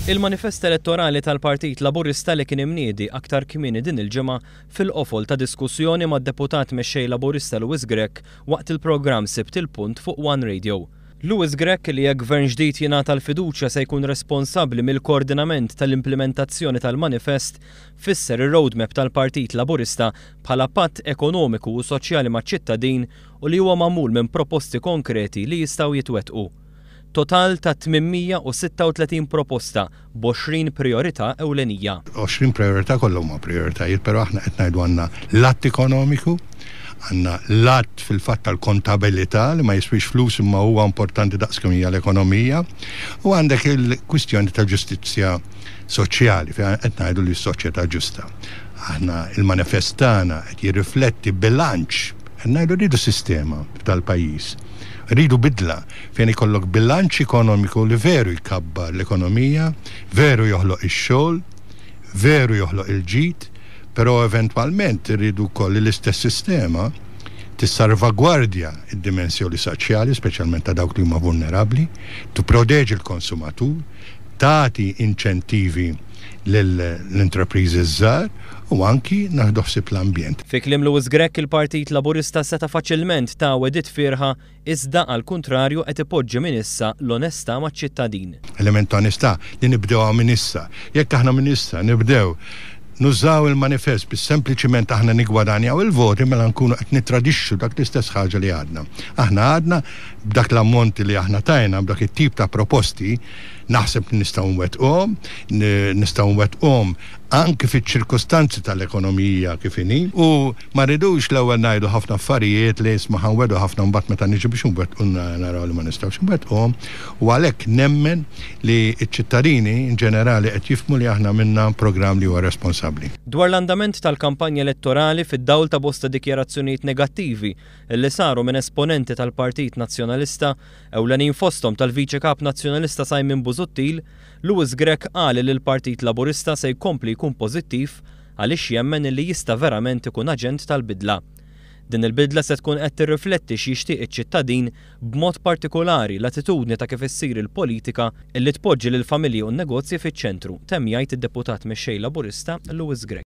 Il-manifest elettorali tal-Partit Laburista li kien imniedi aktar kmieni din il-ġimgħa fil-qofol ta' diskussjoni mad-Deputat Mexxej Laburista Louis Grech waqt il-programm Sibt il-Punt fuq One Radio. Louis Grech li jekk Gvern ġdid jingħata l-fiduċja se jkun responsabbli mill-koordinament tal-implimentazzjoni tal-manifest fisser ir-roadmap tal-Partit Laburista bħala patt ekonomiku u soċjali maċ-ċittadin u li huwa magħmul minn proposti konkreti li jistgħu jitwettqu. Total ta' 836 proposta b'20 prijorità ewlenija. 20 prijorità kollha huma prijoritajiet, però aħna qed ngħidu għandna l-att ekonomiku, għandna l-att fil-fatt tal-kontabilità li ma jiswix flus imma huwa importanti daqs kemm hija l-ekonomija, u għandek il-kwistjoni tal-ġustizzja soċjali fejn qed ngħidu li s-soċjetà ġusta. Aħna il-manifest tagħna qed jirrifletti bilanċ, qed ngħidu rridu sistema f'dal-pajjiż. Rridu bidla fejn ikollok bilanċ ekonomiku li veru jkabbar l-ekonomija, veru joħloq ix-xogħol, veru joħloq il-ġid, però eventwalment irridu wkoll li l-istess sistema tissarvagwardja d-dimensjoni soċjali, speċjalment ta' dawk li huma vulnerabbli, tipproteġi l-konsumatur, tagħti inċentivi lill-intrapriżi ż-żgħar u anki naħdu ħsieb l-ambjent. Fi kliem Louis Grech, il-Partit Laburista seta' faċilment ta wegħdiet fierħa iżda għall-kuntrarju qed ipoġġi minn issa l-onestà maċ-ċittadin. Element ta' onestà li nibdewha minn issa. Jekk aħna minn issa nibdew nużaw il-manifest biex sempliċiment aħna niggwadanjaw il-voti mela nkunu qed nittradixxu dak l-istess ħaġa li għadna. Aħna għadna b'dak l-ammonti li aħna tajna b'dak it-tip ta' proposti naħseb li nistgħu nwettquhom, nistgħu nwettquhom anki fiċ-ċirkustanzi tal-ekonomija kif inhi u ma rridux l-ewwel ngħidu ħafna affarijiet li isma' ħa nwedu ħafna mbagħad meta niġu biex nwettqu naraw li ma nistgħux nwettquhom u għalhekk nemmen li ċ-ċittadini in ġenerali qed jifhmu li aħna għamilna programm li huwa responsabbli. Dwar l-andament tal-kampanja elettorali fid-dawl ta' bosta dikjarazzjonijiet negattivi li saru minn esponenti tal-Partit Nazzjonalista, ewlenin fosthom tal-Viċi Kap Nazzjonalista Simon Busuttil, Louis Grech qal li l-Partit Laburista se jkompli jkun pożittiv għaliex jemmen li jista' verament ikun aġent tal-bidla. Din il-bidla se tkun qed tirrifletti x'jixtieq iċ-ċittadin b'mod partikulari l-attitudni ta' kif issir il-politika li tpoġġi lill-familji u n-negozji fiċ-ċentru, temm jgħid id-Deputat Mexxej Laburista Louis Grech.